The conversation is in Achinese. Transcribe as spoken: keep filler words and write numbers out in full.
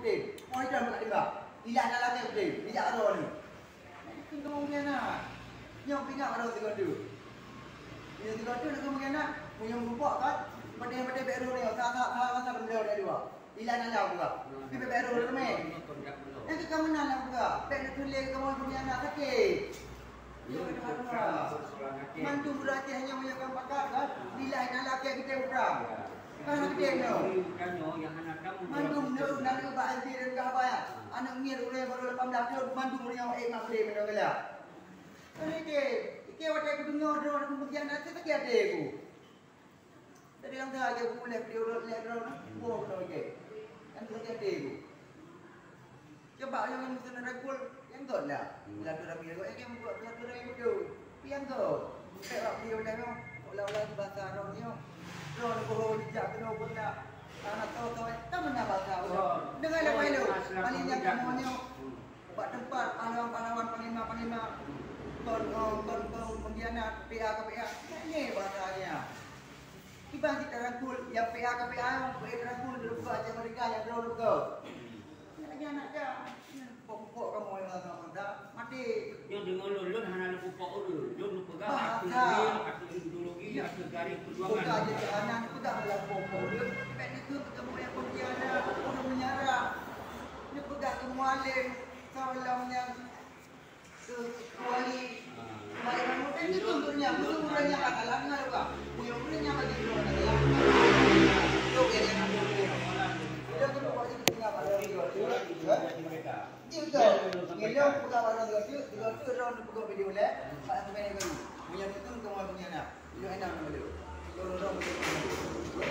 Udin, oh, itu yang buka timbang. Ilah nak lagi, Udin. Bijak roh ni. Itu mungkin nak. Nyok pindah roh tiga tu. Ini tiga tu nak mungkin nak. Punya rupa kan. Pada yang pada baru ni, tak, tak, tak, tak, tak, tak, tak, tak, tak, Ilan aja buka. Tapi bèk roh teumé. Nyang keu ka meunan lah buka. Bèk neutuléh kamoe punya anak sakét. Mandum ureueng Aceh nyoe meunyoe ka pakat kan, nilai na lakèe geutem putra. Kan geutem nyoe. Mandum nyoe na lheueh bak S D dan ka haba. Aneuk miet ureueng baru lapan belas thôn, mandum ureueng nyoe ék mak geutem nyoe galak. Kan geutem, geutem watèe kudeungö droe peujian até sakét até ku. Jadi nyang teuka lagèe ulèe beliau lé droe na, boh keunoe lagèe. Kan tu lagèe tu. Coba nyang meuteun rangkul, nyang göt dah. Silaturahmi göt, nyang göt silaturahmi beutôi. Nyang göt. Bèk bak beliau lé nyoe, olah-olah bahasa droe nyoe. Droe boh jijak keunoe pun dah. Anak tho-tho, kan meunan bahasa droe. Deungon lé bak ilôn, paléng nyang kamoe nyoe. Bak teumpat pahlawan-pahlawan panglima-panglima. Kon, kon, kon, kon pengkhianat, P A ke P A. Nyan bahasa nyan. Kiban cit tarangkul, nyang P A ke P A, nyang P A tarangkul, duduk buka Aceh Merdeka, nyang droe duduk buka. Nyan anak dah. Pokok-pokok kamoe nyang sama dah, mati. Nyoe deungon lôn, lôn hana lôn pupok ureueng. Lôn peugah ateueh real, ateueh ideologi, ateueh garis perjuangan. Bukan je hana peugah dalam pokok ureueng. Bèk dikeue kamoe nyang pengkhianat, ureueng meunyarak. Nyoe peugah keu mualem, salam nyang keu wali. Balik kamoe, eh, itu untuk nyang, untuk ureueng nyang bakalan, dengar buka. Punya ureueng nyang bagi ureueng bakalan. Itu yang nak. Itu kan buat itu tinggal pada orang tua. Jeuet keu, ngieng lôn peugah bak droe, jeuet keu, jeuet keu droe neupeugah video lé, bak teumèe karu. Meunyoe beutôi kamoe punya na, ilôn inong na lôn. Ilôn droe beutôi.